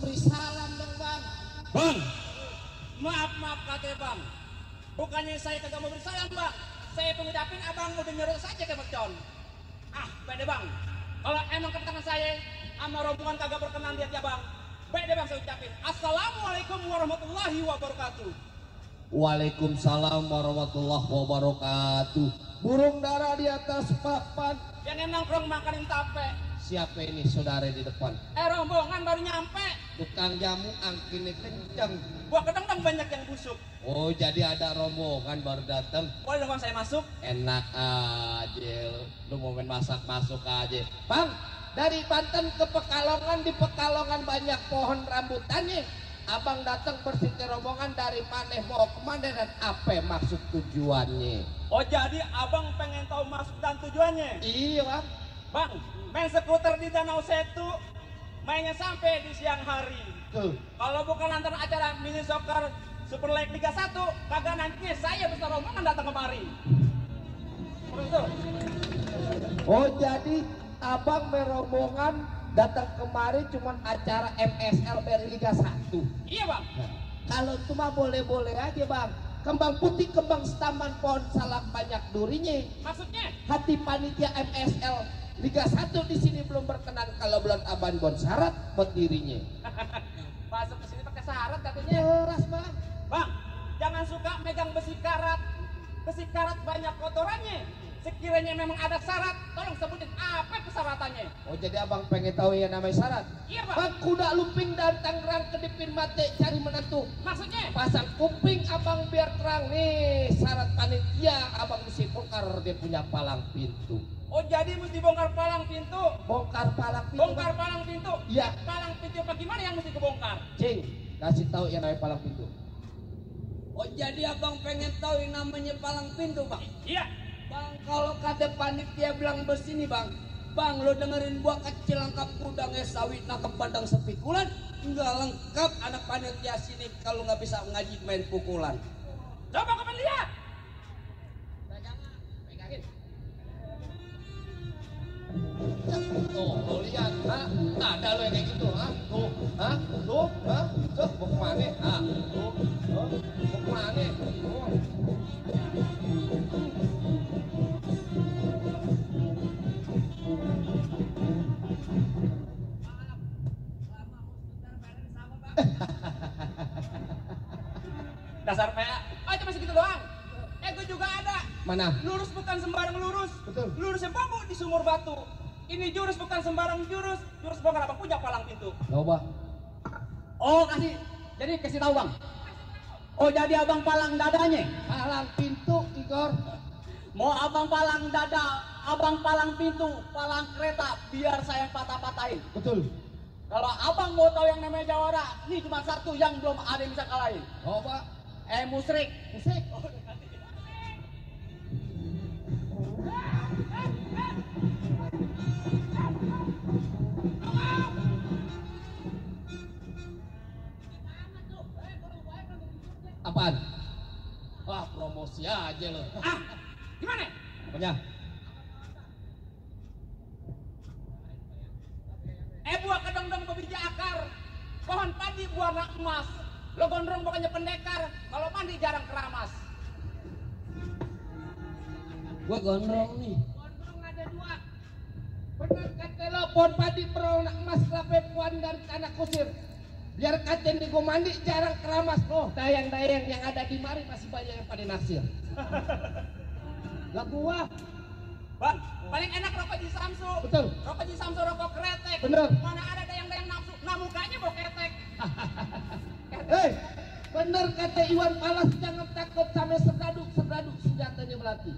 beri salam dong bang. Bang, maaf kate bang. Bukannya saya kagak mau beri salam bang. Saya pengucapin abang udah nyuruh saja ke mercon. Beda bang. Kalau emang kedatangan saya sama rombongan kagak berkenan lihat ya bang. Beda bang saya ucapin. Assalamualaikum warahmatullahi wabarakatuh. Waalaikumsalam warahmatullahi wabarakatuh. Burung dara di atas papan. Yang nongkrong makanin tape. Siapa ini saudara di depan? Rombongan baru nyampe. Tukang jamu angkinnya kenceng. Buah kedang banyak yang busuk. Oh jadi ada rombongan baru datang. Boleh dong bang saya masuk? Enak aja, lu mau main masak masuk aja. Bang, dari Banten ke Pekalongan, di Pekalongan banyak pohon rambutannya. Abang datang bersih rombongan dari mana mau kemana dan apa maksud tujuannya? Oh jadi abang pengen tahu maksud dan tujuannya? Iya bang. Bang, main skuter di Danau Setu, mainnya sampai di siang hari. Tuh. Kalau bukan nonton acara mini soccer Super League Liga 1, kagak nantinya saya besar rombongan datang kemari. Betul. Oh jadi abang merombongan datang kemari cuman acara MSL dari Liga 1. Iya bang. Nah, kalau itu mah boleh-boleh aja bang. Kembang putih, kembang setaman, pohon salak banyak durinya. Maksudnya? Hati panitia MSL Liga 1 di sini belum berkenan kalau bulan Aban bon syarat buat dirinya. Masuk ke sini pakai syarat katanya. Keras bang. Bang, jangan suka megang besi karat. Besi karat banyak kotorannya. Sekiranya memang ada syarat, tolong sebutin apa persyaratannya. Oh jadi abang pengen tahu yang namanya syarat? Iya bang. Bang, kuda lumping dan Tangerang kedipin mate cari menantu. Maksudnya? Pasang kuping abang biar terang nih. Syarat panitia abang mesti bongkar dia punya palang pintu. Oh jadi mesti bongkar palang pintu. Bongkar palang pintu. Bongkar palang pintu. Iya. Palang pintu apa gimana yang mesti kebongkar? Cing, kasih tahu yang namanya palang pintu. Oh jadi abang pengen tahu yang namanya palang pintu bang? Iya. Bang kalau kata panitia bilang begini bang, bang lo dengerin gua kecil lengkap kudang sawit nangkep bandang sepikulan, nggak lengkap anak panitia sini kalau nggak bisa ngaji main pukulan. Coba kamu lihat. Pegangin. Tuh, lo lihat, ada lo yang kayak gitu, tuh, tuh, mau kemana, tuh, mau kemana, Dasar PA. Oh itu masih gitu doang. Gue juga ada. Mana? Lurus bukan sembarang lurus. Betul. Lurusnya bambu di sumur batu. Ini jurus bukan sembarang jurus. Jurus bongkar apa punya palang pintu. Coba. Oh jadi kasih tahu bang. Oh jadi abang palang dadanya? Palang pintu, Igor. Mau abang palang dada, abang palang pintu, palang kereta, biar saya patah-patahin. Betul. Kalau abang mau tahu yang namanya jawara, ini cuma satu yang belum ada yang bisa kalahin. Coba. Musrik. Musik. Apaan? Wah promosi aja lo. Gimana? Apanya? Buah kedong-dong berbiji akar. Pohon padi warna emas. Lo gondrong bukannya pendekar. Kalau mandi jarang keramas. Gua gondrong nih. Gondrong ada dua. Bener kata lo, pohon padi berwarna emas, kelapa puan dan tanah kusir. Biar katen di gua mandi jarang keramas. Oh, dayang-dayang yang ada di mari masih banyak yang pada naksir. Lah gua. Bang, paling enak rokok di Samsu. Betul. Rokok di Samsu rokok kretek. Bener. Mana ada dayang-dayang nafsu. Nah mukanya bau ketek. Hei, bener kata Iwan Fals, jangan takut sama serdadu senjatanya melati.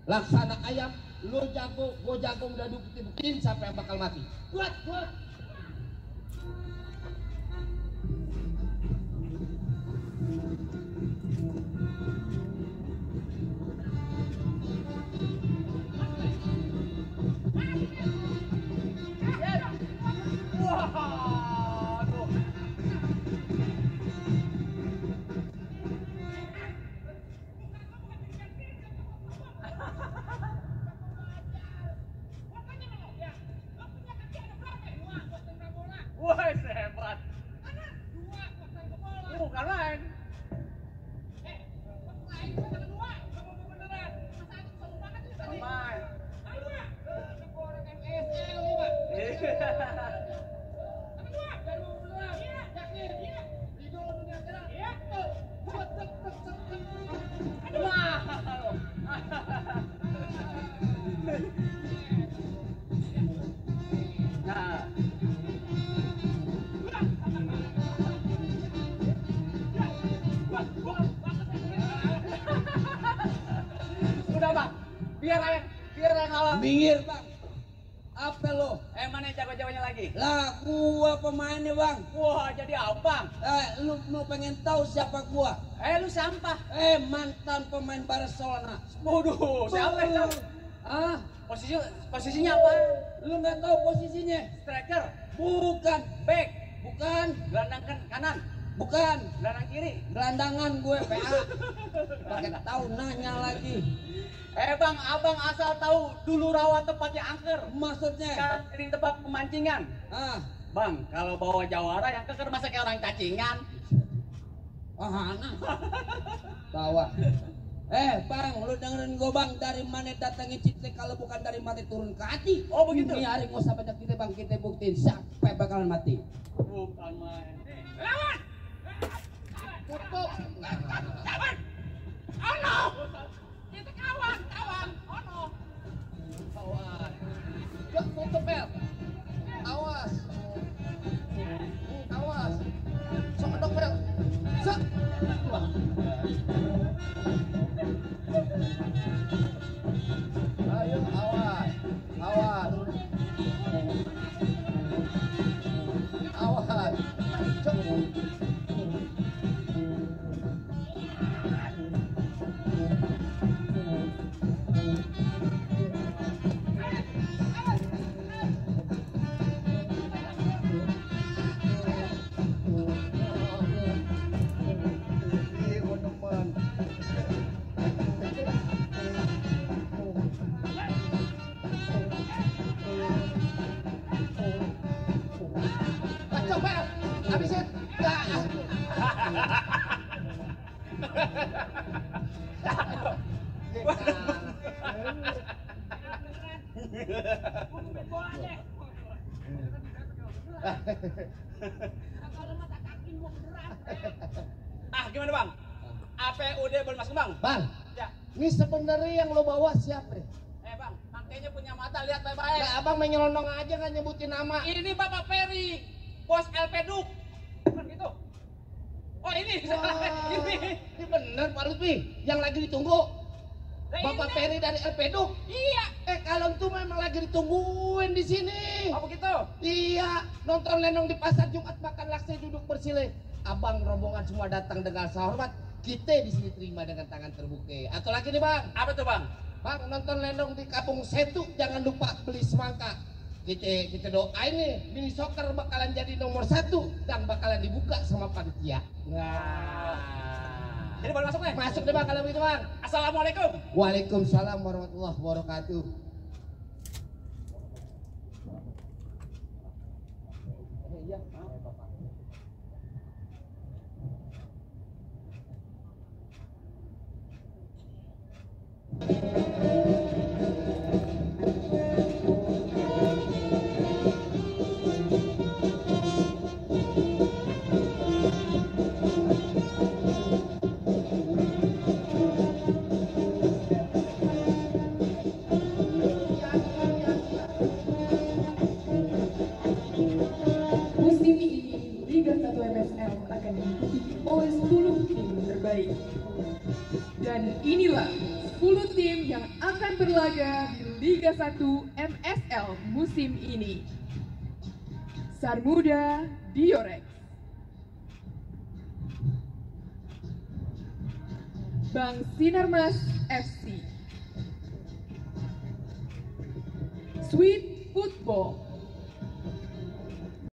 Laksana ayam, lo jago, gua jago, udah buktiin siapa yang bakal mati. Kuat. Waduh. pemain. Pemain kedua, kamu beneran. Masa sombong banget sih tadi. Pemain. Aku orang MSL nih, Pak. Kedua, baru beneran. Iya, yakin. Iya. Ligo dunia sekarang. Iya. Aduh. Nah. Udah bang, biar yang kalah. Minggir bang. Apa lo? Mana yang jago-jagonya lagi? Lah gua pemainnya bang. Wah jadi abang. Lu mau pengen tahu siapa gua? Lu sampah. Mantan pemain Barcelona. Waduh, siapa yang Ah, posisinya apa? lu nggak tahu posisinya? Striker, Bukan, back, bukan, gelandang kanan, bukan. gelandang kiri. Gelandangan gue PA. Pakai tahu nanya lagi. Bang, abang asal tahu dulu rawa tempatnya angker. Maksudnya? Sekarang jadi tempat pemancingan. Bang, kalau bawa jawara yang keker masa kayak orang cacingan. Anak. Bawa. Bang, lu dengerin gue bang, dari mana datangin cinta kalau bukan dari mati turun ke hati. Oh begitu? Ini hari gak usah banyak kita bang, kita buktiin sampai bakalan mati. Bukan main. Lawan! Tutup. Lawan! Oh no! Itu kawan! Oh no! Awas. Gak tutup bel. Awas. Awas. Sok bel. Sok. Ayo awas. Awas. Awas. Cok. Kacau bel. Habisin. Gimana bang? Apa udah belum masuk bang? Bang, Ya. ini sebenarnya yang lo bawa siapa nih? Bang, makanya punya mata lihat baik-baik. Nah, abang menyelonong aja nggak nyebutin nama. Ini Bapak Peri, bos LP Duk. Bukan gitu. Oh ini, Wah, ini. ini bener Pak Lutfi, yang lagi ditunggu. Lah, Bapak ini. Peri dari LP Duk. Iya. Kalau itu memang lagi ditungguin di sini. Oh begitu. Iya, nonton lenong di pasar Jumat, makan laksa duduk bersile. Abang rombongan semua datang dengan sehormat. Kita di sini terima dengan tangan terbuka. Atau lagi nih bang, Apa tuh bang? bang nonton lenong di Kampung Setu, jangan lupa beli semangka. Kita doain nih, mini soccer bakalan jadi nomor 1 dan bakalan dibuka sama panitia. Jadi boleh masuk nih? Masuk deh bang kalau begitu bang. Assalamualaikum. Waalaikumsalam warahmatullahi wabarakatuh. Iya, Bapak. Musim ini, Liga 1 MSL akan diikuti oleh 10 tim terbaik. Dan inilah 10 tim yang akan berlaga di Liga 1 MSL musim ini. Sarmuda Diorex, Bang Sinarmas FC, Sweet Football,